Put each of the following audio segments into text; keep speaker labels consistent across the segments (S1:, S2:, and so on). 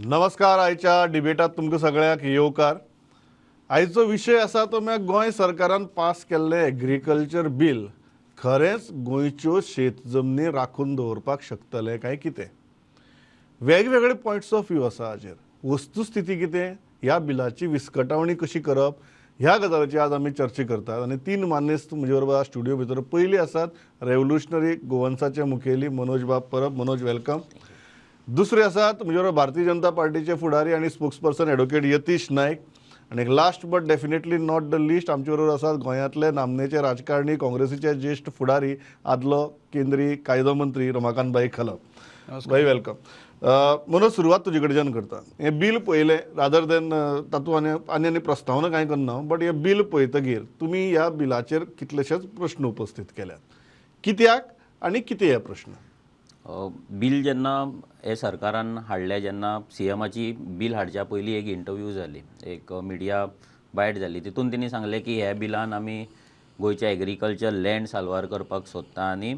S1: नमस्कार. आयच्या डिबेटात तुमकां सगळ्यांक येवकार. आयचो विशय आसा तो म्हळ्यार गोंय सरकारान पास केल्लें एग्रीकल्चर बील खरेंच गोंयच्यो शेत जमनी राखून दवरपाक शकतले काय कितें. वेगवेगळे पॉयंट्स ऑफ व्यू आसा हाजेर. वस्तुस्थिती कितें, ह्या बिलाची विस्कटावणी कशी करप, ह्या गजालीची आज आमी चर्चा करतात. आनी तीन मानेस्त म्हजे बरोबर स्टुडिओ भितर. पयली आसात रेव्होल्युशनरी गोवन्साचे मुखेली मनोज बाब परब. मनोज, welcome. दुसरे आसात म्हजे बरोबर भारतीय जनता पार्टीचे फुडारी आनी स्पोक्सपर्सन एडवोकेट यतीश नायक. आनी last but definitely not the least आमचे बरोबर आसात गोंयांतले नामनेचे राजकारणी, काँग्रेसीचे ज्येश्ठ फुडारी, आदलो केंद्रीय कायदो मंत्री रमाकांत भाई खलप. भाई, welcome. Manoj, सुरवात तुजे कडच्यान करता. हें बील पळयलें, रादर देन तातूंत आनी आनी आनी प्रस्तावना कांय करना, बट हें बील पळयतगीर तुमी ह्या बिलाचेर कितलेशेच प्रश्न उपस्थीत केल्यात. कित्याक आनी कितें हे प्रश्न?
S2: बील जेन्ना हे सरकारान हाडलें, जेन्ना सीएमाची बील हाडच्या पयलीं एक इंटरव्यू जाली, एक मिडिया बायट जाली, तितून तेणी सांगलें की ह्या बिलान आमी गोंयचें एग्रीकल्चर लँड साल्वार करपाक सोदता आनी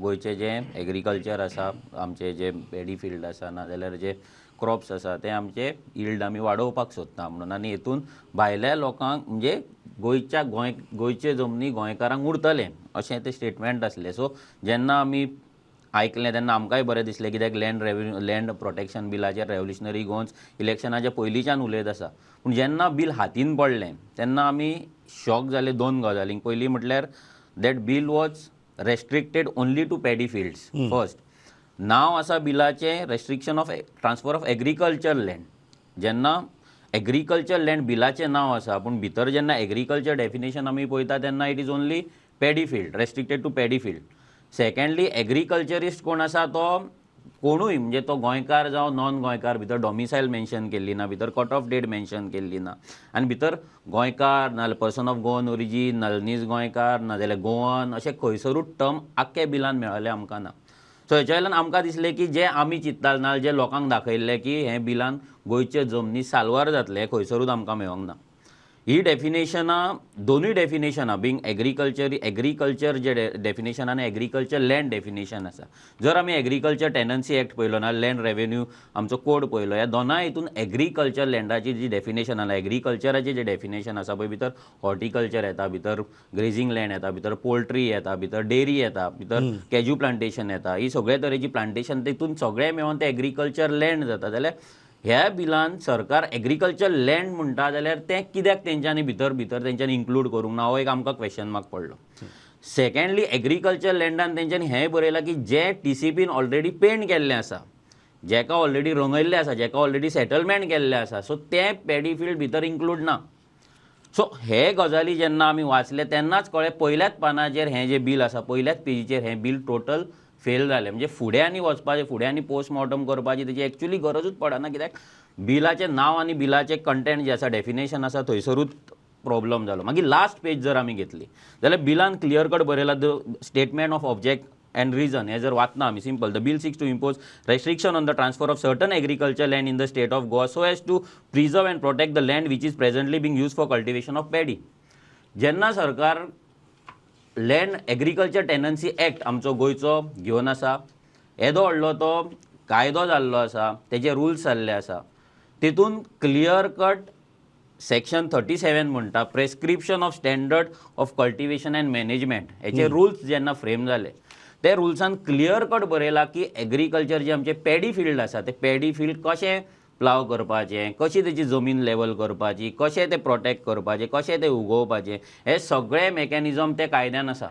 S2: गोंयचें जें एग्रीकल्चर आसा, आमचें जें पॅडी फिल्ड आसा नाजाल्यार जे क्रॉप्स आसा ते आमचे यिल्ड आमी वाडोवपाक सोदता म्हणून. आनी हितून भायल्या लोकांक म्हणजे गोंयच्या गोंय गोंयचे जमनी गोंयकारांक उरतलें अशें तें स्टेटमेंट आसलें. सो जेन्ना आमी आयकलें तेन्ना आमकांय बरें दिसलें, कित्याक लँड रेवेन्यू लँड प्रोटेक्शन बिलाचेर रेव्होल्युशनरी गोवन्स इलेक्शनाच्या पयलींच्यान उलयत आसा. पूण जेन्ना बील हातीन पडलें तेन्ना आमी शॉक जाले दोन गजालींक. पयलीं म्हटल्यार that bill was restricted only to paddy fields. First नांव आसा बिलाचें restriction of transfer of agriculture land. जेन्ना एग्रीकल्चर लँड बिलाचें नांव आसा, पूण भितर जेन्ना एग्रीकल्चर डेफिनेशन आमी पळयता तेन्ना it is only paddy field, restricted to paddy field. Secondly, agriculturist कोण आसा तो कोणूय, म्हणजे तो गोंयकार जावं नॉन गोंयकार, भितर डॉमिसायल मेन्शन केल्ली ना, भितर कट ऑफ डेट मेन्शन केल्ली ना. आनी भितर गोंयकार नाजाल्यार पर्सन ऑफ गोवन ओरिजीन, नाजाल्यार नीज गोंयकार, नाजाल्यार गोवन, अशें खंयसरूच टर्म आख्खे बिलान मेळ्ळें आमकां ना. सो हेच्या वयल्यान आमकां दिसलें की जें आमी चिंतताले ना, जें लोकांक दाखयल्लें की हें बिलान गोंयचे जमनी साल्वार जातलें, हें खंयसरूच आमकां मेळोंक ना. ही डेफिनेशनां, दोनूय डेफिनेशनां, बींग एग्रीकल्चर, एग्रीकल्चर जे डेफिनेशन आनी एग्रीकल्चर लँड डेफिनेशन आसा. जर आमी एग्रीकल्चर टेनन्सी एक्ट पळयलो ना लँड रेवेन्यू आमचो कोड पळयलो, ह्या दोनाय हितून एग्रीकल्चर लँडाची जी डेफिनेशन आसा, एग्रीकल्चराची जे डेफिनेशन आसा पळय, भितर हॉर्टिकल्चर येता, भितर ग्रेजींग लँड येता, भितर पोल्ट्री येता, भितर डेरी येता, भितर कॅज्यू प्लांटेशन येता, ही सगळे तरेची प्लांटेशन तितून सगळें मेळोन तें एग्रीकल्चर लँड जाता. जाल्यार ह्या बिलान सरकार एग्रीकल्चर लँड म्हणटा जाल्यार तें कित्याक तेंच्यांनी भितर भितर तेंच्यांनी इन्क्लूड करूंक ना, हो एक आमकां क्वेश्चन मार्क पडलो. सेकंडली, एग्रीकल्चर लँडान तेंच्यांनी हें बरयलां की जे टीसीपीन ऑलरेडी पेंट केल्लें आसा, जेका ऑलरेडी रंगयल्लें आसा, जेका ऑलरेडी सेटलमेंट केल्लें आसा, सो तें पॅडी फिल्ड भितर इन्क्लूड ना. सो हे गजाली जेन्ना आमी वाचले तेन्नाच कळ्ळें पयल्याच पानाचेर हें जें बील आसा, पयल्याच पेजीचेर हें बील टोटल फेल जालें. म्हणजे फुडें आनी वचपाचें, फुडें आनी पोस्टमॉर्टम करपाची तेजी एक्चुली गरजूच पडना, कित्याक बिलाचें नांव आनी बिलाचें कंटेंट जें आसा, डेफिनेशन आसा, थंयसरूच प्रॉब्लम जालो. मागीर लास्ट पेज जर आमी घेतली जाल्यार बिलान क्लियर कट बरयलां, the statement of object and reason हें जर वाचना आमी simple, the bill seeks to impose restriction on the transfer of certain agriculture land in the state of Goa so as to preserve and protect the land which is presently being used for cultivation of paddy. जेन्ना सरकार land agriculture tenancy act आमचो गोंयचो घेवन आसा, येदो व्हडलो तो कायदो जाल्लो आसा, तेजे रुल्स जाल्ले आसा, तितून क्लियर कट सेक्शन 37 म्हणटा prescription of standard of cultivation and management. हेचे रुल्स जेन्ना फ्रेम जाले ते रुल्सान क्लियर कट बरयलां की एग्रीकल्चर जे आमचे पॅडी फिल्ड आसा ते पॅडी फिल्ड कशें प्लाव करपाचें, कशी तेजी जमीन लेवल करपाची, कशें तें प्रोटेक्ट करपाचें, कशें तें उगोवपाचें, हें सगळें मॅकॅनिजम त्या कायद्यान आसा.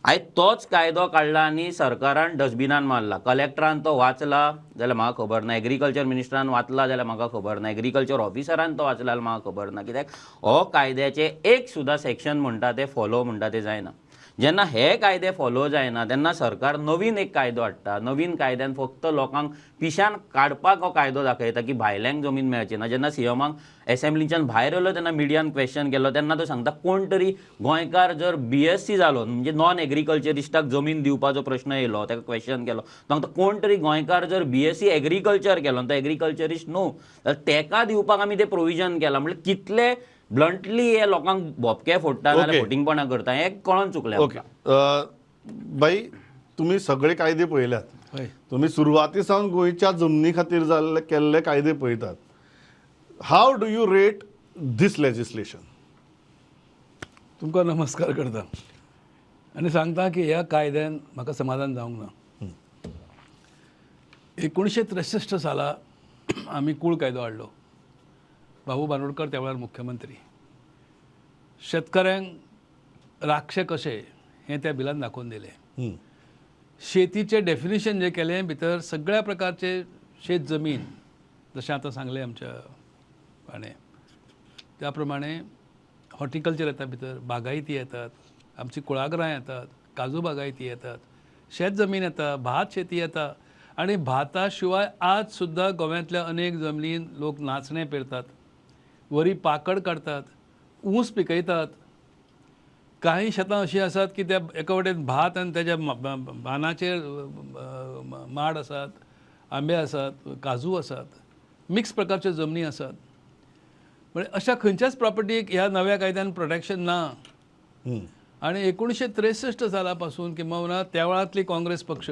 S2: आयज तोच कायदो काडला आनी सरकारान डस्टबिनान मारला. कलेक्टरान तो वाचला जाल्यार म्हाका खबर ना, एग्रीकल्चर मिनिस्टरान वाचला जाल्यार म्हाका खबर ना, एग्रीकल्चर ऑफिसरान तो वाचला जाल्यार म्हाका खबर ना, कित्याक हो कायद्याचें एक सुद्दां सेक्शन म्हणटा तें फॉलो म्हणटा तें जायना. जेन्ना हे कायदे फॉलो जायना तेन्ना सरकार नवीन एक कायदो हाडटा. नवीन कायद्यान फक्त लोकांक पिशान काडपाक हो कायदो दाखयता की भायल्यांक जमीन मेळची ना. जेन्ना सीएमाक एसेंब्लीच्यान भायर येयलो तेन्ना मिडियान क्वेश्चन केलो तेन्ना तो सांगता कोण तरी गोंयकार जर बीएससी जालो म्हणजे नॉन एग्रीकल्चरिस्टाक जमीन दिवपाचो प्रश्न येयलो, ताका क्वेश्चन केलो, तो सांगता कोण तरी गोंयकार जर बीएससी एग्रीकल्चर केलो तो एग्रीकल्चरिस्ट न्हू, जाल्यार तेका दिवपाक आमी तें प्रोविजन केलां. म्हणल्यार कितले ब्लंटली हे लोकांक भोपके फोडटा नाजाल्यार फोटिंगपणां करता हें कळोन चुकलें.
S1: ओके बाई, तुमी सगळे कायदे पळयल्यात. तुमी सुरवाती सावन गोंयच्या जमनी खातीर जाल्ले केल्ले कायदे पळयतात. How do you rate this legislation?
S3: तुमकां नमस्कार करता आनी सांगता की ह्या कायद्यान म्हाका समाधान जावंक ना. 1963 साला आमी कूळ कायदो हाडलो. बाबू बांदोडकर त्या वेळार मुख्यमंत्री. शेतकऱ्यांक राखचें कशें हें त्या बिलान दाखोवन दिलें. शेतीचें डेफिनेशन जें केलें भितर सगळ्या प्रकारचे शेत जमीन, जशें आतां सांगलें आमच्या हाणें, त्या प्रमाणे हॉर्टिकल्चर येता भितर, बागायती येतात, आमची कुळागरां येतात, काजू बागायती येतात, शेत जमीन येता, भात शेती येता. आनी भाता शिवाय आज सुद्दां गोव्यांतल्या अनेक जमनीन लोक नाचणें पेरतात, वरी पाकड काडतात, ऊस पिकयतात. काही शेतां अशीं आसात की त्या एका वटेन भात आनी तेज्या बांदाचेर माड आसात, आंबे आसात, काजू आसात, मिक्स प्रकारच्यो जमनी आसात. म्हणजे अशा खंयच्याच प्रॉपर्टीक ह्या नव्या कायद्यान प्रोटेक्शन ना. आनी 1963 साला पासून किंवा त्या वेळांतली काँग्रेस पक्ष,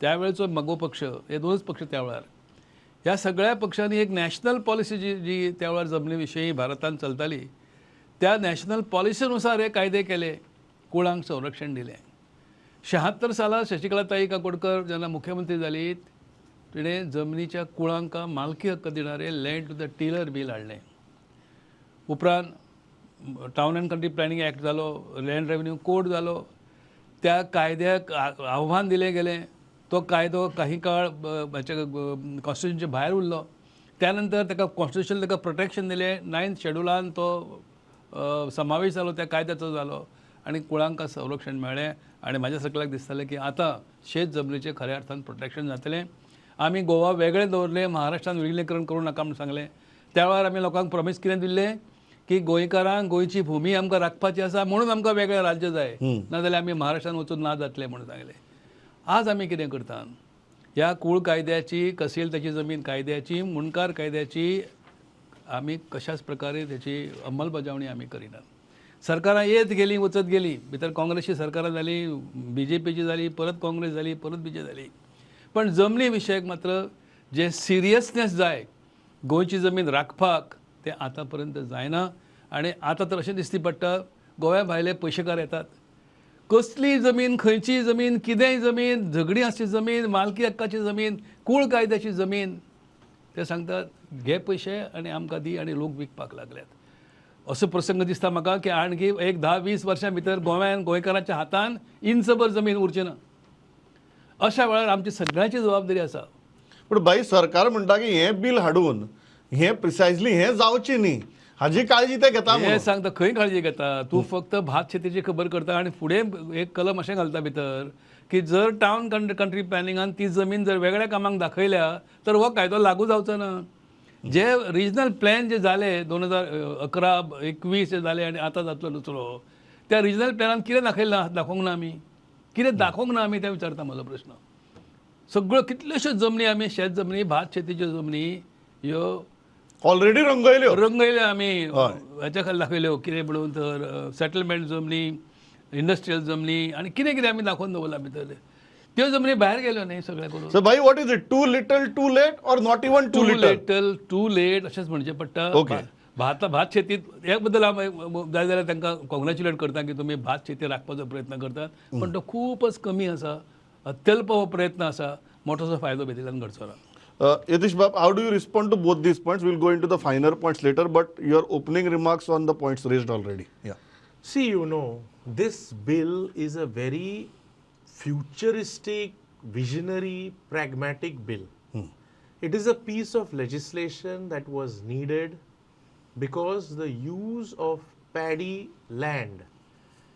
S3: त्या वेळचो मगो पक्ष, हे दोनच पक्ष त्या वेळार, ह्या सगळ्या पक्षांनी एक नॅशनल पॉलिसी जी जी त्या वेळार जमनी विशयी भारतान चलताली त्या नॅशनल पॉलिसीनुसार हे कायदे केले, कुळांक संरक्षण दिलें. 76 साला शशिकलाताई काकोडकर जेन्ना मुख्यमंत्री जाली तिणें जमनीच्या कुळांक मालकी हक्क दिणारे land to the tiller bill हाडलें. उपरांत town and country planning act जालो, लँड रेव्हेन्यू कोड जालो. त्या कायद्याक आव्हान दिलें गेलें. तो कायदो काही काळ हाच्या कॉन्स्टिट्युशनच्या भायर उरलो. त्यानंतर ताका कॉन्स्टिट्युशन ताका प्रोटेक्शन दिलें. 9th शेड्युलान तो समावेश जालो, त्या कायद्याचो जालो आनी कुळांकां संरक्षण मेळ्ळें. आनी म्हाज्या सकल्याक दिसतालें की आतां शेत जमनीचें खऱ्या अर्थान प्रोटेक्शन जातलें. आमी गोवा वेगळें दवरलें, महाराष्ट्रान विलीनीकरण करूं नाका म्हूण सांगलें. त्या वेळार आमी लोकांक प्रॉमीस कितें दिल्लें की गोंयकारांक गोंयची भूमी आमकां राखपाची आसा म्हणून आमकां वेगळें राज्य जाय, नाजाल्यार आमी महाराष्ट्रान वचून ना जातलें म्हणून सांगलें. आज आमी कितें करता, ह्या कूळ कायद्याची, कसेल त्याची जमीन कायद्याची, मुंडकार कायद्याची आमी कशाच प्रकारे त्याची अंमलबजावणी आमी करिनात. सरकारां येत गेलीं वचत गेलीं, भितर काँग्रेसची सरकारां जाली, बीजेपीची जाली, परत काँग्रेस जाली, परत बीजे जाली, पण जमनी विशयक मात्र जे सिरियसनेस जाय गोंयची जमीन राखपाक तें आतां पर्यंत जायना. आनी आतां तर अशें दिसती पडटा गोव्या भायले पयशेकार येतात, कसली जमीन, खंयची जमीन, कितेंय जमीन, झगडी आसची जमीन, मालकी हक्काची जमीन, कूळ कायद्याची जमीन, ते सांगतात घे पयशे आनी आमकां दी, आनी लोक विकपाक लागल्यात. असो प्रसंग दिसता म्हाका की आणखी एक 10-20 वर्सां भितर गोव्यान गोंयकारांच्या हातान इंचभर जमीन उरची ना. अशा वेळार आमची सगळ्यांची जबाबदारी आसा.
S1: पूण भाई सरकार म्हणटा की हें बील हाडून हें प्रिसायजली हें जावचें न्ही हाजी काळजी ते घेता.
S3: हें सांगता खंय काळजी घेता तूं? फक्त भात शेतीची खबर करता आनी फुडें एक कलम अशें घालता भितर की जर टावन कंट्री प्लॅनिंगान ती जमीन जर वेगळ्या कामाक दाखयल्या तर हो कायदो लागू जावचो ना. जे रिजनल प्लॅन जे जाले 2011-21 जे जाले आनी आतां जातलो दुसरो, त्या रिजनल प्लॅनान कितें दाखयलां, दाखोवंक ना आमी, कितें दाखोवंक ना आमी तें विचारता म्हजो प्रश्न. सगळ्यो कितल्योश्यो जमनी आमी शेत जमनी, भात शेतीच्यो जमनी ह्यो
S1: ऑलरेडी रंगयल्यो
S3: रंगयल्यो आमी, हेच्या खाली दाखयल्यो कितें म्हणून तर सेटलमेंट जमनी, इंडस्ट्रियल जमनी आनी कितें कितें आमी दाखोवन दवरलां भितर. त्यो जमनी भायर गेल्यो न्ही सगळें करून.
S1: सो भाई what is it, too little too late or not even too
S3: little too late अशेंच म्हणचें पडटा.
S1: ओके,
S3: भात भात शेतीत हे बद्दल हांव जाय जाल्यार तांकां कॉंग्रेच्युलेट करता की तुमी भात शेती राखपाचो प्रयत्न करतात, पण तो खूपच कमी आसा, अत्यल्प हो प्रयत्न आसा, मोठोसो फायदो भितरल्यान घडचो ना.
S1: Yatish Bab, how do you respond to both these points? We'll go into the finer points later, but your opening remarks on the points raised already. Yeah.
S4: See, you know, this bill is a very futuristic, visionary, pragmatic bill. It is a piece of legislation that was needed because the use of paddy land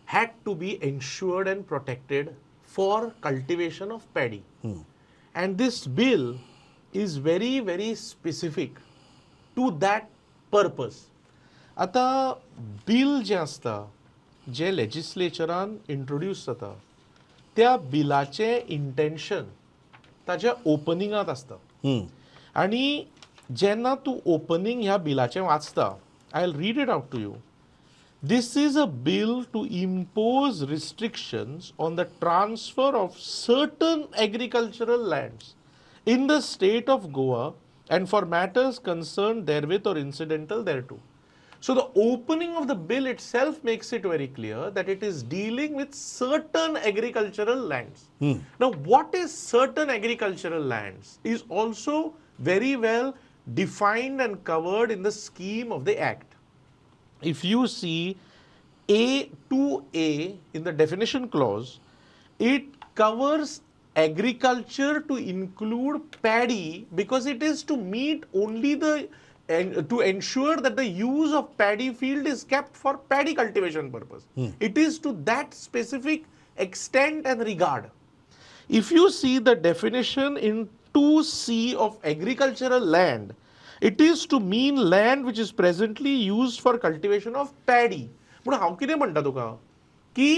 S4: had to be ensured and protected for cultivation of paddy. And this bill is very, very specific to that purpose. आता bill जें आसता जें लेजिस्लेचरान introduce जाता त्या बिलाचें intention ताच्या ओपनिंगांत आसता. आनी जेन्ना तूं ओपनिंग ह्या बिलाचें वाचता, I will read it out to you. This is a bill to impose restrictions on the transfer of certain agricultural lands in the state of Goa and for matters concerned therewith or incidental thereto. So the opening of the bill itself makes it very clear that it is dealing with certain agricultural lands. Now, what is certain agricultural lands is also very well defined and covered in the scheme of the Act. If you see A2A in the definition clause, it covers agriculture to include paddy because it is to meet only the and to ensure that the use of paddy field is kept for paddy cultivation purpose. It is to that specific extent and regard. If you see the definition in 2C of agricultural land, it is to mean land which is presently used for cultivation of paddy. म्हणून हांव कितें म्हणटा तुका की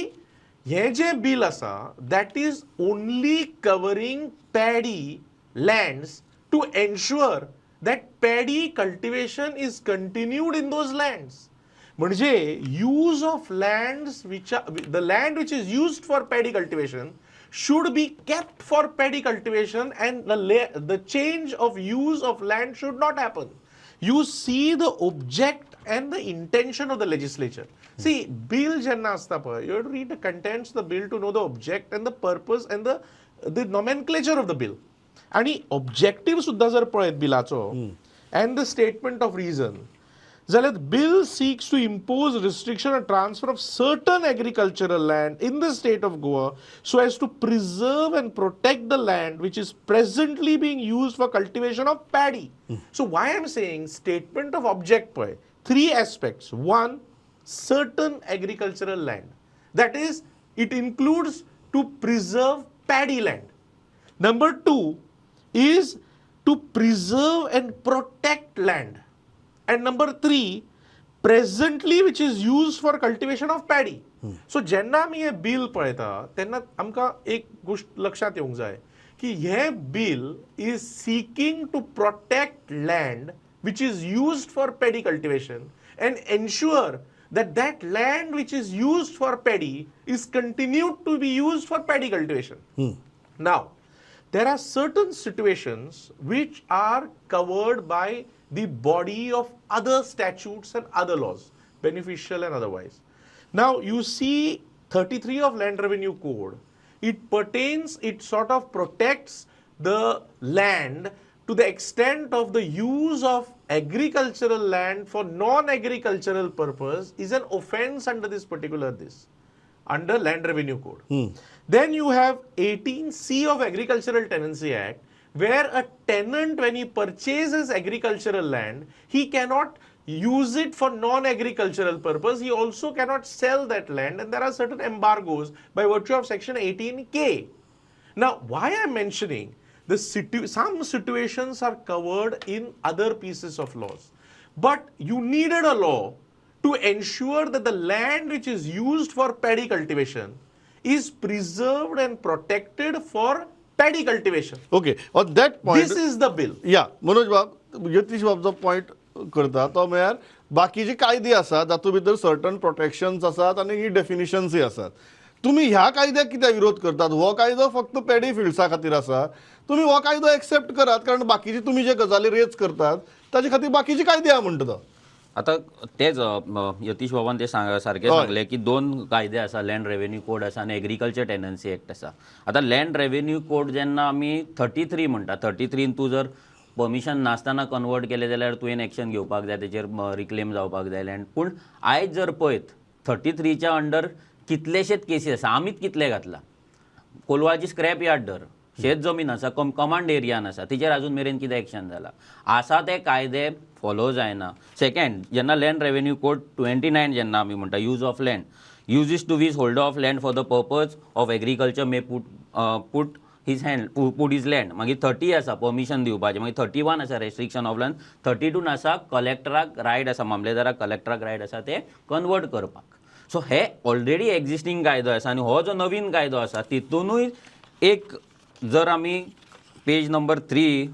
S4: हें जें bill आसा that is only covering paddy lands to ensure that paddy cultivation is continued in those lands. म्हणजे use of lands which are, the land which is used for paddy cultivation should be kept for paddy cultivation and the change of use of land should not happen. You see the object and the intention of the legislature. See, bill जेन्ना आसता पळय, you have to read the contents of the bill to know the object and the purpose and the nomenclature of the bill. आनी objective सुद्दां जर पळयत बिलाचो and the statement of reason जाल्यार bill seeks to impose restriction on transfer of certain agricultural land in the state of Goa so as to preserve and protect the land which is presently being used for cultivation of paddy. So why I am saying statement of object पळय, three aspects. One, certain agricultural land, that is it includes to preserve paddy land. Number two is to preserve and protect land. And number three, presently which is used for cultivation of paddy. So जेन्ना आमी हें bill पळयता तेन्ना आमकां एक गोश्ट लक्षांत येवंक जाय की हें bill is seeking to protect land which is used for paddy cultivation and ensure that that land which is used for paddy is continued to be used for paddy cultivation. Now, there are certain situations which are covered by the body of other statutes and other laws, beneficial and otherwise. Now, you see 33 of Land Revenue Code, it pertains, it sort of protects the land to the extent of the use of agricultural land for non-agricultural purpose is an offense under this particular under Land Revenue Code. Then you have 18C of Agricultural Tenancy Act, where a tenant, when he purchases agricultural land, he cannot use it for non-agricultural purpose. He also cannot sell that land, and there are certain embargoes by virtue of section 18K. Now, why I am mentioning the some situations are covered in other pieces of laws, but you needed a law to ensure that the land which is used for paddy cultivation is preserved and protected for paddy cultivation.
S1: Okay, on that point,
S4: this is the bill.
S1: Yeah, Manoj बाब, यतीश बाब जो point करता तो म्हळ्यार बाकीचे कायदे आसात तातूंत भितर सर्टन प्रोटेक्शन्स आसात आनी ही डेफिनिशन्सूय आसात. तुमी ह्या कायद्याक कित्याक विरोध करतात? हो कायदो फक्त पॅडी फिल्ड्सा खातीर आसा. तुमी हो कायदो एक्सेप्ट करात, कारण बाकीचे तुमी जे गजाली रेज करतात ताजे खातीर बाकीचे कायदे आहा म्हणटा तो.
S2: आतां तेच यतीश बाबान ते सारकें सांगलें की दोन कायदे आसा, लँड रेवेन्यू कोड आसा आनी एग्रीकल्चर टेनन्सी एक्ट आसा. आतां लँड रेवेन्यू कोड जेन्ना आमी 33 म्हणटा, 33 तूं जर परमिशन नासतना कन्वर्ट केलें जाल्यार तुवें एक्शन घेवपाक जाय, तेचेर रिक्लेम जावपाक जाय लँड. पूण आयज जर पळयत 33च्या अंडर कितलेशेच केसी आसा, आमीच कितले घातला. कोलवाची स्क्रॅप यार्ड धर, शेत जमीन आसा, कमांड एरियान आसा, तिचेर अजून मेरेन कितें एक्शन जाला आसा, ते कायदे फॉलो जायना. सेकंड, जेन्ना लँड रेवेन्यू कोड 29 जेन्ना आमी म्हणटा use of land, uses to which holder of land for the purpose of agriculture may put his hand put his land. मागीर 30 आसा परमिशन दिवपाचें, मागीर 31 आसा रेस्ट्रिक्शन ऑफ लँड, 32 आसा कलेक्टराक रायट आसा, मामलेदाराक कलेक्टराक रायट आसा ते कन्वर्ट करपाक. सो हे ऑलरेडी एग्जिस्टींग कायदो आसा आनी हो जो नवीन कायदो आसा तितूनूय एक जर आमी पेज नंबर 3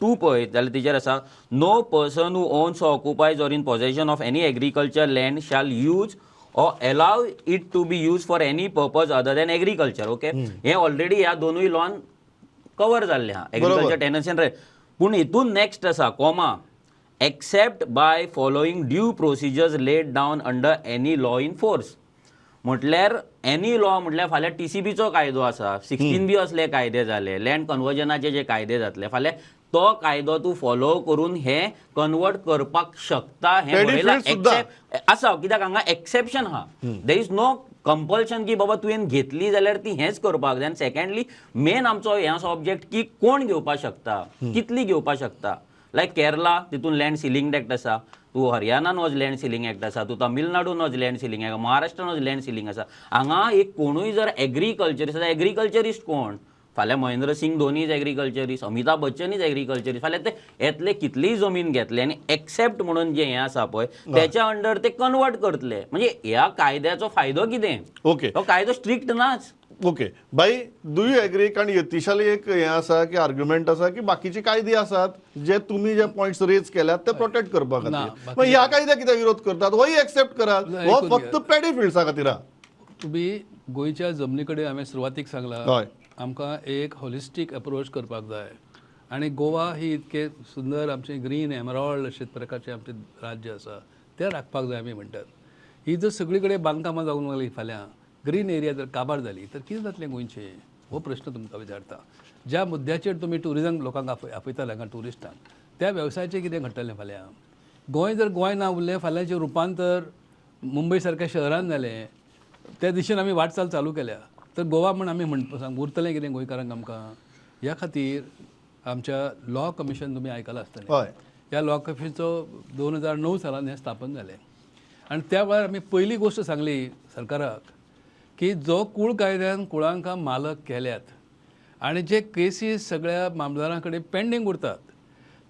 S2: 2 पळयत जाल्यार तेजेर आसा, no person who owns or occupies or in possession of any agriculture land shall use or allow it to be used for any purpose other than agriculture. Okay, hey already ह्या दोनूय loan cover जाल्लें आहा, agriculture tenancy. पूण हितून next आसा comma, except by following due procedures laid down under any law in force. म्हटल्यार any law म्हटल्यार फाल्यां टीसीबीचो कायदो आसा, 16B असले कायदे जाले, लँड कन्वर्जनाचे जे कायदे जातले फाल्यां, तो कायदो तूं फॉलो करून हे कन्वर्ट करपाक शकता हें
S1: Paddy
S2: बरयलां.
S1: Field सुद्दां.
S2: आसा, कित्याक हांगा एक्सेप्शन आहा. There is no compulsion की बाबा तुवें घेतली जाल्यार ती हेंच करपाक जाय. आनी सेकंडली, मेन आमचो हें आसा ऑब्जेक्ट की कोण घेवपाक शकता, कितली घेवपाक शकता. लायक केरला, तितून लँड सिलिंग एक्ट आसा. तूं हरियाणान वच, लँड सिलिंग एक्ट आसा. तूं तमिळनाडून वच, लँड सिलिंग आसा. महाराष्ट्रान वच, लँड सिलिंग आसा. हांगा एक कोणूय जर एग्रीकल्चरिस्ट, एग्रीकल्चरिस्ट कोण? फाल्यां Mahendra Singh Dhoni is agriculturist, Amitabh Bachchan is agriculturist. फाल्यां ते येतले, कितलीय जमीन घेतले आनी एक्सेप्ट म्हणून जे हें आसा पळय, तेच्या अंडर ते कन्वर्ट करतले. म्हणजे ह्या कायद्याचो फायदो कितें? तो कायदो स्ट्रिक्ट नाच.
S1: ओके बाई, do you agree? कारण यतीशाले एक हें आसा की आर्ग्युमेंट आसा की बाकीचे कायदे आसात जे तुमी जे पॉयंट्स रेज केल्यात ते प्रोटेक्ट करपा
S3: ना,
S1: खातीर.
S3: बाकीचे
S1: मग ह्या कायद्याक कित्याक विरोध करतात? होय एक्सेप्ट करात.
S3: ना,
S1: हो
S3: ऐकून
S1: फक्त
S3: घे.
S1: पॅडी फिल्ड्सा खातीर आहा.
S3: तुमी गोंयच्या जमनी कडेन हांवें सुरवातीक सांगलां, आमकां एक हॉलिस्टीक अप्रोच करपाक जाय आनी गोवा ही इतके सुंदर आमचें ग्रीन एमरॉल्ड अशे प्रकारचें आमचें राज्य आसा, तें राखपाक जाय आमी म्हणटात. ही जर सगळी कडेन बांदकामां जावंक लागली, फाल्यां ग्रीन एरिया जर काबार जाली तर कितें जातलें गोंयचें? हो प्रश्न तुमकां विचारता. ज्या मुद्द्याचेर तुमी ट्युरिजम लोकांक आपयताले हांगा ट्युरिस्टांक, त्या वेवसायाचें कितें घडटलें फाल्यां? गोंय जर गोंय ना उरलें, फाल्यांचें रुपांतर मुंबय सारक्या शहरान जालें, त्या दिशेन आमी वाटचाल चालू केल्या, तर गोवा म्हण आमी म्हण सांग उरतलें कितें गोंयकारांक आमकां? ह्या खातीर आमच्या लॉ कमिशन तुमी आयकलां आसतलें. ह्या लॉ कमिशनचो 2009 सालान हें स्थापन जालें आनी त्या वेळार आमी पयली गोश्ट सांगली सरकाराक की जो कूळ कायद्यान कुळांकां मालक केल्यात आनी जे केसीस सगळ्या मामलदारां कडेन पेंडींग उरतात,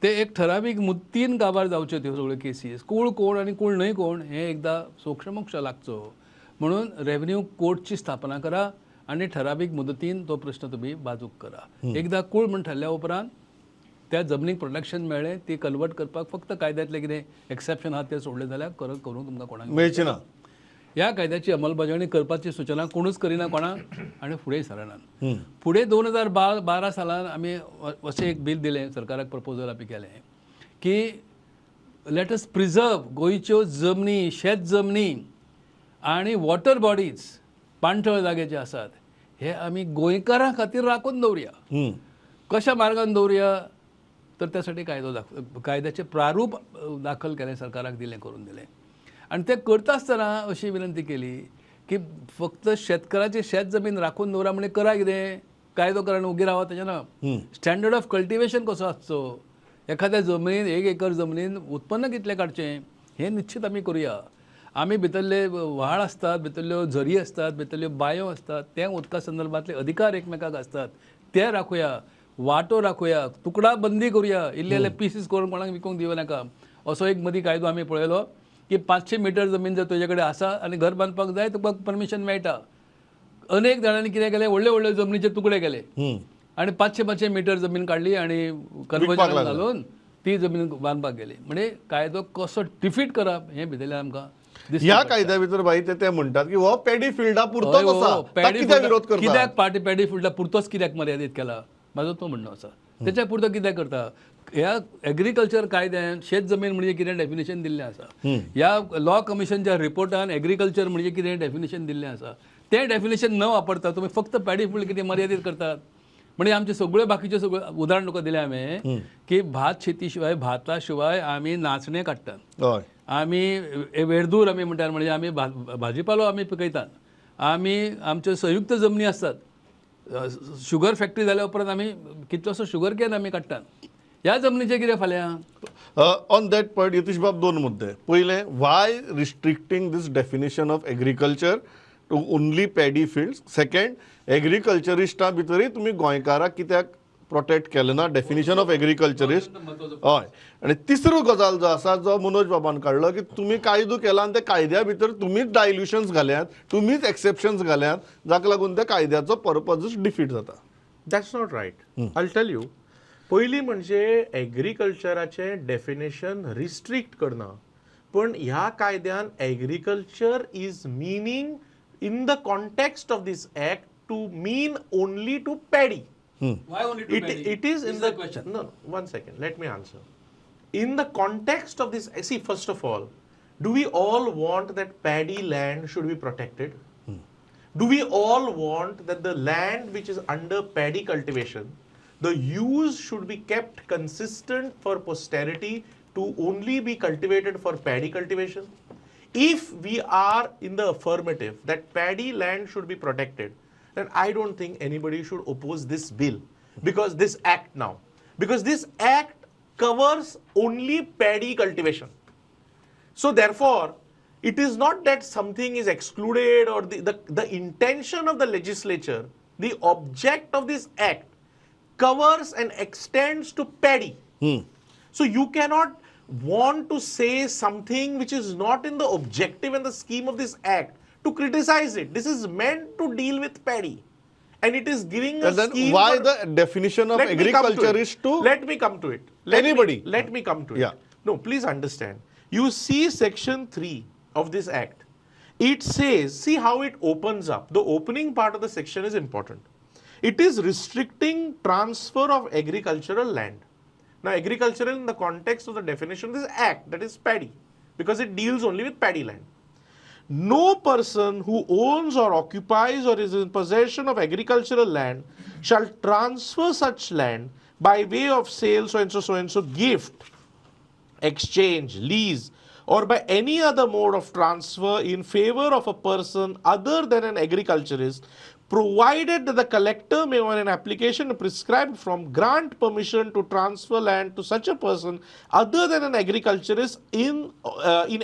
S3: ते एक ठरावीक मुद्दतीन काबार जावच्यो त्यो सगळ्यो केसीस. कूळ कोण आनी कूळ न्हय कोण हें एकदां सोक्षमोक्ष लागचो म्हणून रेव्हेन्यू कोर्टची स्थापना करा आनी ठरावीक मुदतीन तो प्रश्न तुमी बाजूक करा. एकदां कूळ म्हण ठरल्या उपरांत त्या जमनीक प्रोटेक्शन मेळ्ळें, ती कन्वर्ट करपाक फक्त कायद्यांतलें कितें एक्सेप्शन आहा तें सोडलें जाल्यार करूंक तुमकां कोणाक
S1: मेळची ना.
S3: ह्या कायद्याची अंमलबजावणी करपाची सुचना कोणूच करिना कोणाक आनी फुडें सरनात. फुडें 2012 सालान आमी अशें एक बील दिलें सरकाराक, प्रपोजल आमी केलें की let us preserve गोंयच्यो जमनी, शेत जमनी आनी वॉटर बॉडीज, पाणथळ जागे जे आसात, हे आमी गोंयकारां खातीर राखून दवरुया. कशा मार्गान दवरुया? तर त्यासाठी कायदो कायद्याचें प्रारूप दाखल केलें, सरकाराक दिलें, करून दिलें. आनी तें करता आसतना अशी विनंती केली की फक्त शेतकाराची शेत जमीन राखून दवरा म्हणजे करा कितें, कायदो करा आनी उगी रावा तेजें ना. स्टँडर्ड ऑफ कल्टिवेशन कसो आसचो, एखाद्या जमनीन, एक एकर जमनीन उत्पन्न कितलें काडचें, हें निश्चित आमी करुया. आमी भितरले व्हाळ आसतात, भितरल्यो झरी आसतात, भितरल्यो बांयो आसतात, ते उदका संदर्भातले अधिकार एकमेकाक आसतात ते राखुया, वांटो राखुया, तुकडा बंदी करुया, इल्ले इल्ले पिसीस करून कोणाक विकूंक दिवं नाका. असो एक मदीं कायदो आमी पळयलो की 500 मिटर जमीन जर तुजे कडेन आसा आनी घर बांदपाक जाय, तुका परमिशन मेळटा. अनेक जाणांनी कितें केलें, व्हडले व्हडले जमनीचे तुकडे केले आनी 500 500 मिटर जमीन काडली आनी कन्वर्जन
S1: लागले.
S3: घालून ती जमीन बांदपाक गेली. म्हणजे कायदो कसो डिफीट करप हें भितरल्यान आमकां दिसता.
S1: ह्या कायद्या भितर बाई ते ते म्हणटात की हो पेडी फिल्डा पुरतोच
S3: हय, हो,
S1: आसा. ताका
S3: पॅडी
S1: कित्याक
S3: फिल्डा-
S1: विरोध करता?
S3: कित्याक पार्टी पॅडी फिल्डा पुरतोच कित्याक मर्यादीत केला, म्हाजो तो म्हणणो आसा. तेच्या पुरतो कित्याक करता? ह्या एग्रीकल्चर कायद्यान शेत जमीन म्हणजे कितें डेफिनेशन दिल्लें आसा. ह्या लॉ कमिशनच्या रिपोर्टान एग्रीकल्चर म्हणजे कितें डेफिनेशन दिल्लें आसा. तें डेफिनेशन न वापरता तुमी फक्त पॅडी फिल्ड कितें मर्यादीत करतात? म्हणजे आमचे सगळे बाकीचे सगळे उदाहरण तुका दिलें हांवें की भात शेती शिवाय, भाता शिवाय आमी नाचणे काडटात. आमी वेरदूर आमी म्हणटात, म्हणजे आमी भाजीपालो आमी पिकयतात. आमी आमच्यो संयुक्त जमनी आसतात. शुगर फॅक्टरी जाल्या उपरांत आमी कितलोसो शुगर can आमी काडटात. ह्या जमनीचें कितें फाल्यां?
S1: ऑन that point Yatish बाब, दोन मुद्दे. पयले, why restricting this definition of agriculture to only paddy field? Second, एग्रीकल्चरिस्टां भितरूय तुमी गोंयकाराक कित्याक प्रोटेक्ट केलें ना डेफिनेशन ऑफ एग्रीकल्चरिस्ट? हय, आनी तिसरो गजाल जो आसा, जो मनोज बाबान काडलो की तुमी कायदो केला आनी त्या कायद्या भितर तुमीच डायल्युशन्स घाल्यात, तुमीच एक्सेप्शन्स घाल्यात, जाका लागून त्या कायद्याचो पर्पजूच डिफीट जाता.
S4: That's not right. I'll tell you. पयली म्हणजे एग्रीकल्चराचें डेफिनेशन रिस्ट्रिक्ट करना, पण ह्या कायद्यान agriculture is meaning in the context of this act to mean only to paddy.
S3: Why only to paddy?
S4: It is in the
S3: question.
S4: No, one second, let me answer. In the context of this, see, first of all, do we all want that paddy land should be protected? Do we all want that the land which is under paddy cultivation, the use should be kept consistent for posterity to only be cultivated for paddy cultivation? If we are in the affirmative that paddy land should be protected, then I don't think anybody should oppose this bill, because this act now, because this act covers only paddy cultivation. So therefore, it is not that something is excluded or the intention of the legislature, the object of this act covers and extends to paddy. So you cannot want to say something which is not in the objective and the scheme of this act to criticize it. This is meant to deal with paddy. And it is giving a scheme.
S1: Why the definition of agriculture is to...
S4: Let me come to it.
S1: Anybody.
S4: Let me come to it. No, please understand. You see section 3 of this act. It says, see how it opens up. The opening part of the section is important. It is restricting transfer of agricultural land. Now, agricultural in the context of the definition of this act, that is paddy, because it deals only with paddy land. No person who owns or occupies or is in possession of agricultural land shall transfer such land by way of sale, so and so, so and so, gift, exchange, lease, or by any other mode of transfer in favor of a person other than an agriculturist, provided that the collector may on an application prescribed from grant permission to transfer land to such a person other than an agriculturist in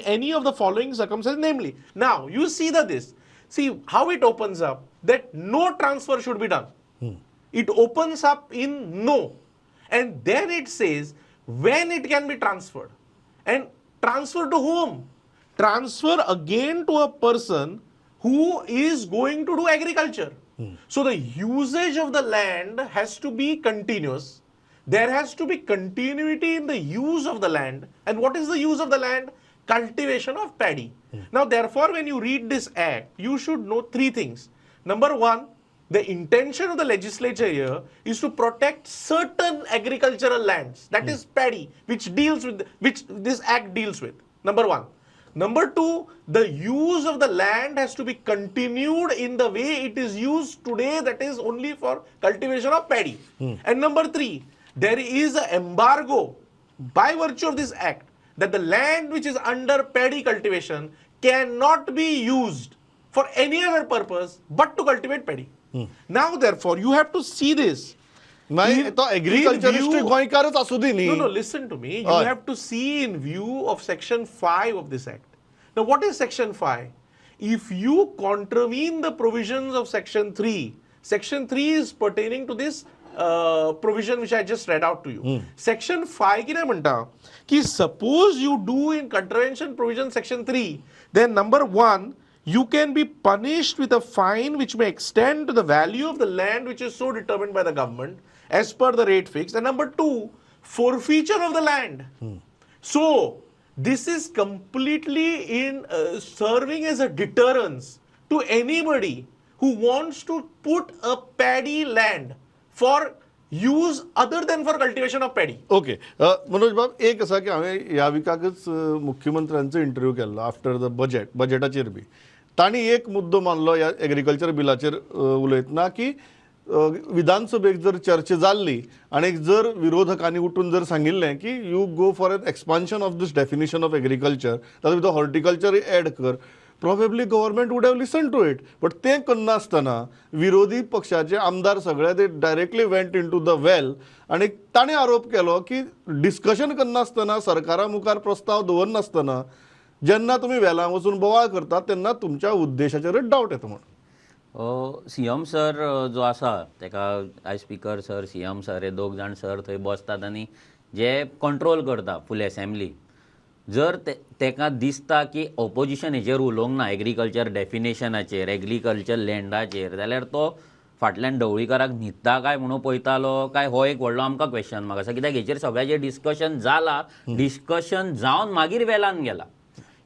S4: any of the following circumstances, namely. Now, you see that this, see how it opens up that no transfer should be done. It opens up in no. And then it says when it can be transferred. And transfer to whom? Transfer again to a person who is going to do agriculture. So the usage of the land has to be continuous. There has to be continuity in the use of the land. And what is the use of the land? Cultivation of paddy. Now, therefore, when you read this act, you should know three things. Number one, the intention of the legislature here is to protect certain agricultural lands, that is paddy, which deals with, which this act deals with. Number one. Number two, the use of the land has to be continued in the way it is used today, that is only for cultivation of paddy. And number three, there is an embargo by virtue of this act that the land which is under paddy cultivation cannot be used for any other purpose but to cultivate paddy. Now, therefore, you have to see this.
S1: No, no, listen to me. You have to
S4: see in view of section 5 of this act. Now, what is section 5? If you contravene the provisions of section 3, section 3 is pertaining to this provision which I just read out to you. Section 5 कितें म्हणटा की suppose you do in contravention provision section 3, then number 1, you can be punished with a fine which may extend to the value of the land which is so determined by the government as per the rate fixed. And number 2, forfeiture of the land. So, this is completely in serving as a deterrence to anybody who wants to put a paddy land for use other than for cultivation of paddy.
S1: Okay. Manoj बाब, एक आसा की हांवें ह्या विकाकच मुख्यमंत्र्यांचो interview केल्लो after the budget, बजेटाचेर बी तांणी एक मुद्दो मानलो ह्या एग्रीकल्चर बिलाचेर उलयतना की विधानसभेक जर चर्चा जाल्ली आनी जर विरोधकांनी उठून जर सांगिल्लें की you go for an expansion of this definition of agriculture, तातूंत भितर हॉर्टिकल्चर एड कर, probably government would have listen to it. But तें करनासतना विरोधी पक्षाचे आमदार सगळे ते directly went into the well आनी ताणें आरोप केलो की डिस्कशन करनासतना सरकारा मुखार प्रस्ताव दवरनासतना जेन्ना तुमी वेलां वचून बोवाळ करतात तेन्ना तुमच्या उद्देशाचेरच डावट येता म्हूण.
S2: सी एम सर जो आसा तेका I speaker sir, C M sir हे दोग जाण सर थंय बसतात आनी जे कंट्रोल करता फूल एसेंब्ली. जर तेका दिसता की ऑपोजिशन हेजेर उलोवंक ना एग्रीकल्चर डेफिनेशनाचेर, एग्रीकल्चर लँडाचेर, जाल्यार तो फाटल्यान ढवळीकाराक न्हिदता काय म्हणून पळयतालो काय हो एक व्हडलो आमकां क्वेश्चन मार्क आसा. कित्याक हेचेर सगळ्याचें डिस्कशन जाला, डिस्कशन जावन मागीर वेलान गेला.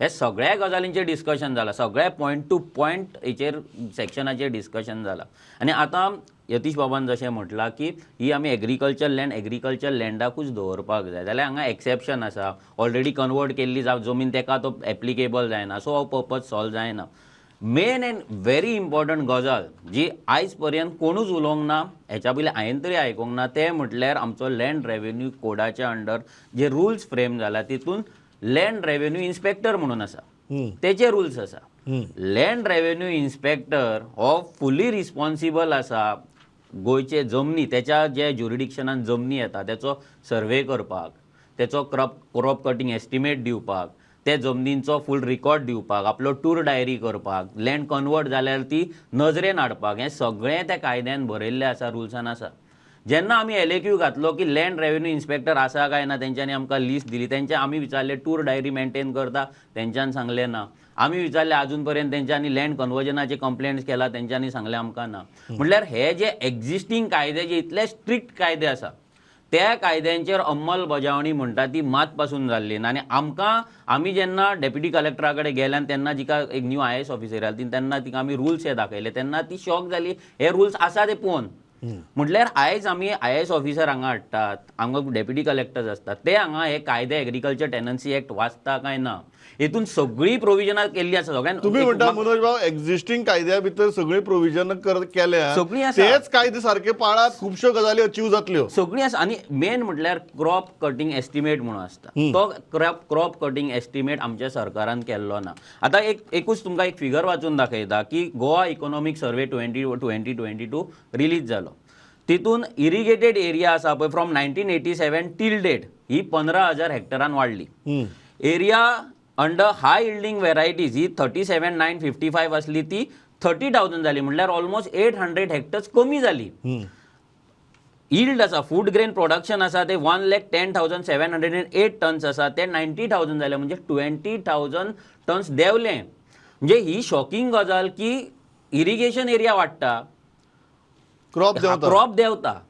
S2: हे सगळ्या गजालींचेर डिस्कशन जाला, सगळ्या पॉयंट टू पॉयंट हेचेर सेक्शनाचेर डिस्कशन जाला. आनी आतां यतीश बाबान जशें म्हटलां की ही आमी एग्रीकल्चर लँड एग्रीकल्चर लँडाकूच दवरपाक जाय, जाल्यार हांगा एक्सेप्शन आसा, ऑलरेडी कन्वर्ट केल्ली जमीन तेका तो एप्लिकेबल जायना, सो हो पर्पज सॉल्व जायना. मेन अँड व्हेरी इम्पॉर्टंट गजाल जी आयज पर्यंत कोणूच उलोवंक ना, हेच्या पयलीं हांवें तरी आयकूंक ना, तें म्हटल्यार आमचो लँड रेवेन्यू कोडाच्या अंडर जे रुल्स फ्रेम जाला तितून लँड रेवेन्यू इन्स्पेक्टर म्हणून आसा, तेचे रुल्स आसा. लँड रेवेन्यू इन्स्पेक्टर हो फुली रिस्पॉन्सिबल आसा गोंयचे जमनी, तेच्या जे ज्युरिडिक्शनान जमनी येता तेचो सर्वे करपाक, तेचो क्रॉप कटिंग एस्टिमेट दिवपाक, ते जमनींचो फूल रिकॉर्ड दिवपाक, आपलो टूर डायरी करपाक, लँड कन्वर्ट जाल्यार ती नजरेन हाडपाक, हें सगळें त्या कायद्यान बरयल्लें आसा, रुल्सान आसा. जेन्ना आमी LAQ घातलो की लँड रेवेन्यू इन्स्पेक्टर आसा काय ना, तेंच्यांनी आमकां लिस्ट दिली, तेंच्या आमी विचारलें टूर डायरी मेंटेन करता, तेंच्यान सांगलें ना. आमी विचारलें आजून पर्यंत तेंच्यांनी लँड कन्वर्जनाचे कंप्लेंट्स केला, तेंच्यांनी सांगलें आमकां ना. म्हटल्यार हे जे एग्जिस्टींग कायदे जे इतले स्ट्रिक्ट कायदे आसा त्या कायद्यांचेर अंमलबजावणी म्हणटा ती मात पासून जाल्ली ना. आनी आमकां आमी जेन्ना डेप्युटी कलेक्टरा कडेन गेले आनी तेन्ना जिका एक न्यू IAS officer आयली तेन्ना तिका आमी रुल्स हे दाखयले, तेन्ना ती शॉक जाली, हे रुल्स आसा ते पळोवन. म्हटल्यार आयज आमी IAS officer हांगा हाडटात, हांगा डेप्युटी कलेक्टर्स आसतात, ते हांगा हे कायदे एग्रीकल्चर टेनन्सी एक्ट वाचता काय ना, हेतून सगळीं प्रोविजनां केल्लीं आसा. सगळ्यान
S1: तुमी म्हणटा मनोज भाऊ एक्झिस्टींग कायद्या भितर सगळीं प्रोविजन केल्या,
S2: सगळीं आसा,
S1: तेच कायदे सारके पाळात, खुबश्यो गजाली अचीव जातल्यो,
S2: सगळीं आसा. आनी मेन म्हटल्यार क्रॉप कटिंग एस्टिमेट म्हणून आसता, तो क्रॉप कटिंग एस्टिमेट आमच्या सरकारान केल्लो ना. आतां एकूच तुमकां एक फिगर वाचून दाखयता की गोवा इकॉनॉमीक सर्वे 2022 रिलीज जालो, तितून इरिगेटेड एरिया आसा पळय फ्रॉम 1987 टील डेट ही 15,000 हेक्टरान वाडली. Area under high yielding varieties ही 37,955 आसली ती 30,000 जाली, म्हणल्यार ऑलमोस्ट 800 हेक्टर्स कमी जाली. यील्ड आसा, फूड ग्रेन प्रोडक्शन आसा ते 1,10,708 टन्स आसा, ते 90,000 जाले, म्हणजे 20,000 टन्स देंवले. म्हणजे ही शॉकिंग गजाल की इरिगेशन एरिया वाडटा, क्रॉप देंवता.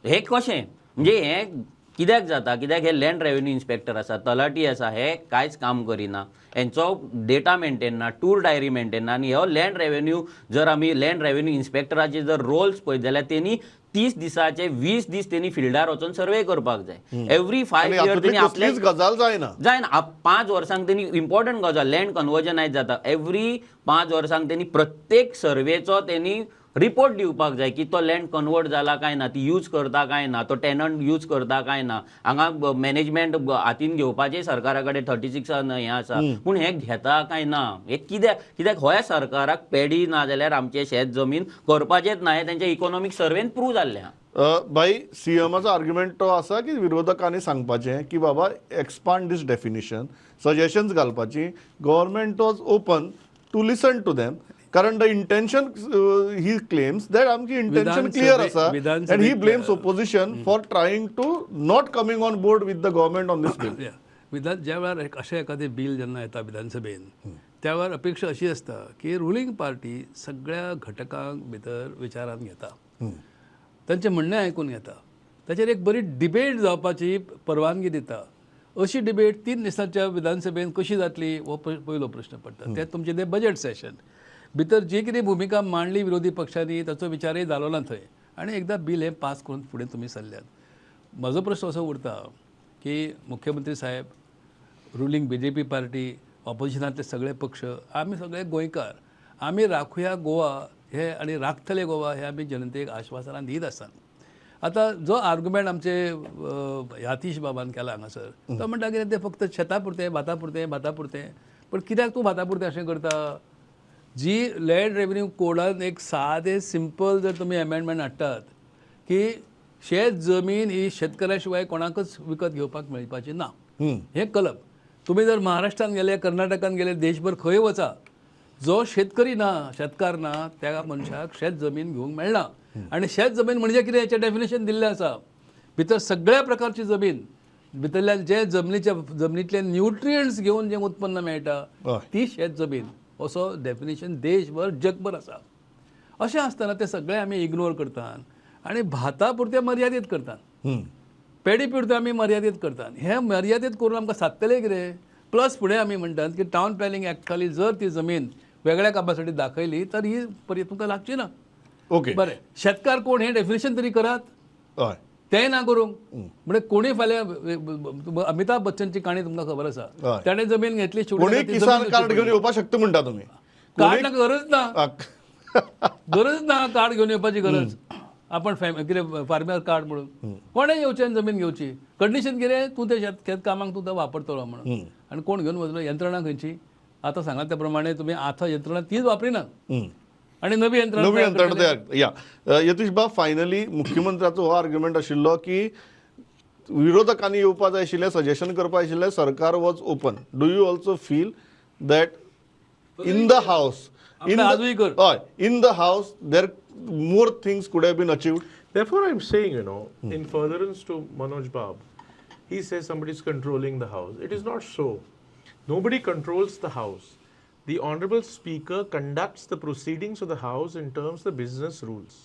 S2: हे कशें म्हणजे हें कित्याक जाता, कित्याक हे लँड रेवेन्यू इन्स्पेक्टर आसा, तलाठी आसा, हे कांयच काम करिना, हेंचो डेटा मेंटेन ना, टूर डायरी मेंटेन ना. आनी हो लँड रेवेन्यू जर आमी लँड रेवेन्यू इन्स्पेक्टराचे जर रोल्स पळयत जाल्यार तेणी 30 दिसाचे 20 दीस तेणी फिल्डार वचून सर्वे करपाक जाय. एवरी 5 इयर तेणी आपले
S1: गजाल जायना
S2: जायना, 5 वर्सांक तेणी इम्पॉर्टंट गजाल लँड कन्वर्जन आयज जाता, एवरी 5 वर्सांक तेणी प्रत्येक सर्वेचो तेणी रिपोर्ट दिवपाक जाय की तो लँड कन्वर्ट जाला काय ना, ती यूज करता काय ना, तो टेनंट यूज करता काय ना. हांगा मॅनेजमेंट हातीन घेवपाचें सरकारा कडेन 36 हें आसा, पूण हें घेता काय ना, हें कित्याक कित्याक ह्या सरकाराक पेडी ना जाल्यार आमचें शेत जमीन करपाचेंच ना, हें तेंच्या इकॉनॉमीक सर्वेन प्रूव जाल्लें आहा.
S1: बाई सीएमाचो आर्ग्युमेंट तो आसा की विरोधकांनी सांगपाचें की बाबा एक्सपांड दीस डेफिनेशन, सजेशन्स घालपाची, government was open to listen to them. कारण the intention he claims that आमची इंटेन्शन क्लियर आसा and he blames opposition for trying to not coming on board with the government on this bill.
S3: विधान ज्या वेळार अशें एखादें bill जेन्ना येता विधानसभेन त्या वेळार अपेक्षा अशी आसता की रुलींग पार्टी सगळ्या घटकांक भितर विचारांत घेता, तांचें म्हणणें आयकून घेता, ताचेर एक बरी डिबेट जावपाची परवानगी दिता. अशी डिबेट 3 दिसांच्या विधानसभेन कशी जातली हो पयलो प्रश्न पडटा. तें तुमचें तें बजेट सेशन भितर जी कितें भुमिका मांडली विरोधी पक्षांनी ताचो विचारय जालो ना थंय, आनी एकदां बील हें पास करून फुडें तुमी सरल्यात. म्हजो प्रश्न असो उरता की मुख्यमंत्री साहेब, रुलींग BJP party, ऑपोजिशनांतले सगळे पक्ष, आमी सगळे गोंयकार, आमी राखुया गोवा हे आनी राखतले गोवा हे आमी जनतेक आश्वासनां दीत आसात. आतां जो आर्ग्युमेंट आमचे यातीश बाबान केला हांगासर, तो म्हणटा कितें तें फक्त शेता पुरतें, भाता पुरतें, भाता पुरतें. पण कित्याक तूं भाता पुरतें अशें करता? जी लँड रेवेन्यू कोडान एक सादें सिंपल जर तुमी एमेंडमेंट हाडटात की शेत जमीन ही शेतकऱ्या शिवाय कोणाकच विकत घेवपाक मेळपाची ना, हें कलम तुमी जर महाराष्ट्रान गेले, कर्नाटकान गेले, देशभर खंय वचा, जो शेतकरी ना, शेतकार ना, त्या मनशाक शेत जमीन घेवंक मेळना. आनी शेत जमीन म्हणजे कितें हेचें डेफिनेशन दिल्लें आसा. भितर सगळ्या प्रकारची जमीन, भितरल्यान जे जमनीच्या जमनींतले न्युट्रियंट्स घेवन जें उत्पन्न मेळटा ती शेत जमीन, असो डेफिनेशन देशभर जगभर आसा. अशें आसतना ते सगळे आमी इग्नोर करतात आनी भाता पुरते मर्यादीत करतात, पेडी पुरते आमी मर्यादीत करतात. हे मर्यादीत करून आमकां सादतले कितें? प्लस फुडें आमी म्हणटात की टावन प्लॅनिंग एक्ट खाली जर ती जमीन वेगळ्या कामासाठी दाखयली तर ही परत तुमकां लागची ना.
S1: ओके,
S3: बरें, शेतकार कोण हें डेफिनेशन तरी करात,
S1: हय,
S3: तेंय ना करूंक. म्हणजे कोणी फाल्यां अमिताभ बच्चनची काणी तुमकां खबर आसा, ताणें जमीन घेतली,
S1: कोणी किसान कार्ड घेवन येवपाक शकता म्हणटा तुमी?
S3: कार्ड गरज ना, गरज ना कार्ड घेवन येवपाची गरज. आपण कितें फार्मर कार्ड म्हणून कोणें येवचें आनी जमीन घेवची. कंडिशन कितें, तूं ते शेत कामाक तूं वापरतलो म्हणून. आनी कोण घेवन वतलो? यंत्रणा खंयची आतां सांगला त्या प्रमाणे तुमी आतां यंत्रणा तीच वापरिना आनी नवी यंत्रणा
S1: तयार. या यतीश बाब, फायनली मुख्यमंत्र्याचो हो आर्ग्युमेंट आशिल्लो की विरोधकांनी येवपा जाय आशिल्लें, सजेशन करपा आशिल्लें, सरकार was open. Do you also feel that in the house, in the house there more things could have been achieved?
S4: Therefore, I'm saying, you know, in furtherance to Manoj Bab, he says somebody is controlling the house. It is not so. Nobody controls the house. The Honorable Speaker conducts the proceedings of the house in terms of the business rules.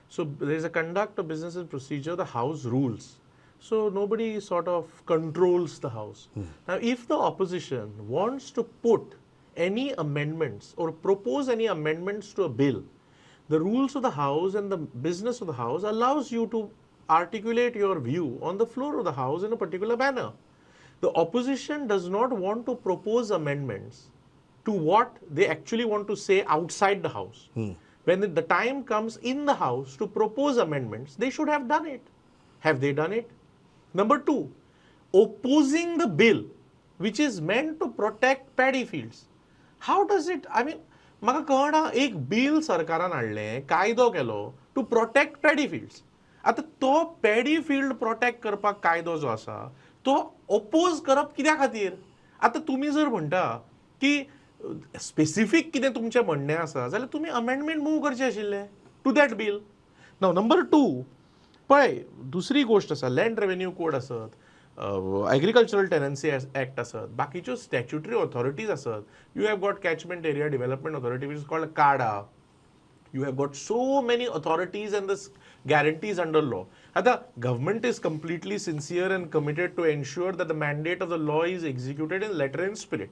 S4: So there is a conduct of business and procedure, the house rules. So nobody sort of controls the house. Now, if the opposition wants to put any amendments or propose any amendments to a bill, the rules of the house and the business of the house allows you to articulate your view on the floor of the house in a particular manner. The opposition does not want to propose amendments to what they actually want to say outside the house. When the time comes in the house to propose amendments, they should have done it. Have they done it? Number two, opposing the bill, which is meant to protect paddy fields. How does it, I mean, म्हाका कळना, एक bill सरकारान हाडलें, कायदो केलो two protect paddy fields. आतां तो paddy field protect करपाक कायदो जो आसा तो ओपोज करप कित्या खातीर? आतां तुमी जर म्हणटा की स्पेसिफीक कितें तुमचें म्हणणें आसा जाल्यार तुमी अमेंडमेंट मूव करचें आशिल्लें to that bill. Now number two, पळय दुसरी गोश्ट आसा, लँड रेवेन्यू कोड आसत, एग्रीकल्चरल टेनन्सी एक्ट आसत, बाकीच्यो स्टॅच्युटरी ऑथॉरिटीज आसत. You have got catchment area development authority which is called CADA. You have got so many authorities and the guarantees under law. आता government is completely sincere and committed to ensure that the mandate of the law is executed in letter and spirit.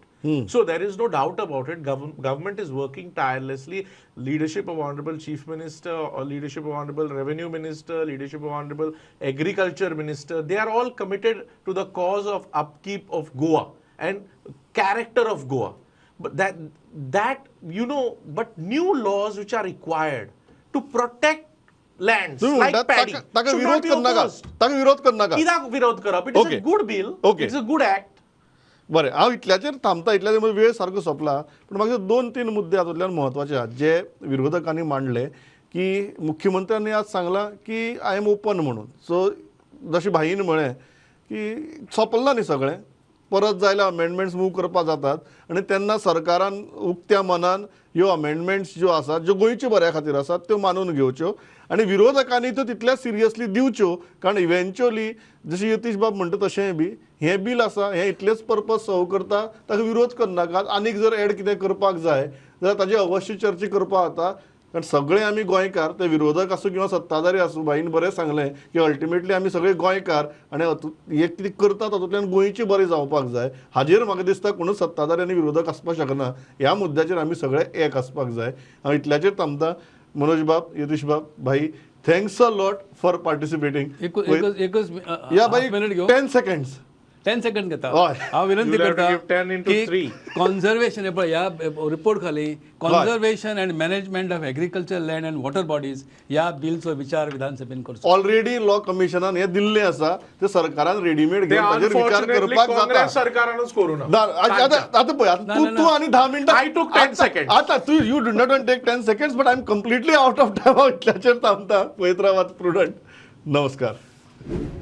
S4: So there is no doubt about it. Government is working tirelessly. Leadership of Honorable Chief Minister or leadership of Honorable Revenue Minister, leadership of Honorable Agriculture Minister, they are all committed to the cause of upkeep of Goa and character of Goa. But that you know, but new laws which are required to protect lands like paddy should not be opposed.
S1: ताका विरोध करनाका.
S4: कित्याक विरोध करप? It is a good bill. It's a good act.
S1: बरें, हांव इतल्याचेर थांबता, इतल्याचेर वेळ सारको सोंपला. पूण म्हाका दोन तीन मुद्दे हातूंतल्यान म्हत्वाचे आहात जे विरोधकांनी मांडले की मुख्यमंत्र्यांनी आज सांगलां की I am open म्हणून. सो जशें भाईन म्हळें की सोंपलां न्ही सगळें, परत जाल्यार अमेंडमेंट्स मूव करपाक जातात आनी तेन्ना सरकारान उक्त्या मनान ह्यो अमेंडमेंट्स ज्यो आसात ज्यो गोंयच्या बऱ्या खातीर आसात त्यो मानून घेवच्यो आनी विरोधकांनी त्यो तितल्या सिरियसली दिवच्यो. कारण इवेंच्युअली जशें यतीश बाब म्हणटा तशेंय बी हें बील आसा हें इतलेंच पर्पज सर्व करता, ताका विरोध करनाकात. आनीक जर एड कितें करपाक जाय जाल्यार ताजी अवश्य चर्चा करपाक जाता. कारण सगळे आमी गोंयकार, ते विरोधक आसूं किंवा सत्ताधारी आसूं, भाईन बरें सांगलें की अल्टिमेटली आमी सगळे गोंयकार आनी हे कितें करता तातूंतल्यान गोंयचें बरें जावपाक जाय. हाजेर म्हाका दिसता कोणूच सत्ताधारी आनी विरोधक आसपाक शकना. ह्या मुद्द्याचेर आमी सगळे एक आसपाक जाय. हांव इतल्याचेर थांबता. मनोज बाब, यतीश बाब, भाई, thanks a lot for participating.
S3: एकच
S1: या भाई, 10 सेकंड्स.
S3: 10 सेकंड घेता. हांव विनंती करता की कॉन्झर्वेशन पळय ह्या रिपोर्ट खाली conservation and management of agriculture land and water bodies ह्या बिलचो विचार विधानसभेन करचो.
S1: ऑलरेडी लॉ कमिशनान हें दिल्लें आसा, ते सरकारान रेडीमेड घेवन ताजेर विचार करपाक जाता.
S4: सरकारानूच करूं ना.
S1: आतां पळय तूं आनी 10 मिनटां.
S4: I took 10 seconds.
S1: आतां तूं you do not take 10 seconds but I am completely out of time. हांव इतल्याचेर थांबता. पळयत रावात प्रुडंट. नमस्कार.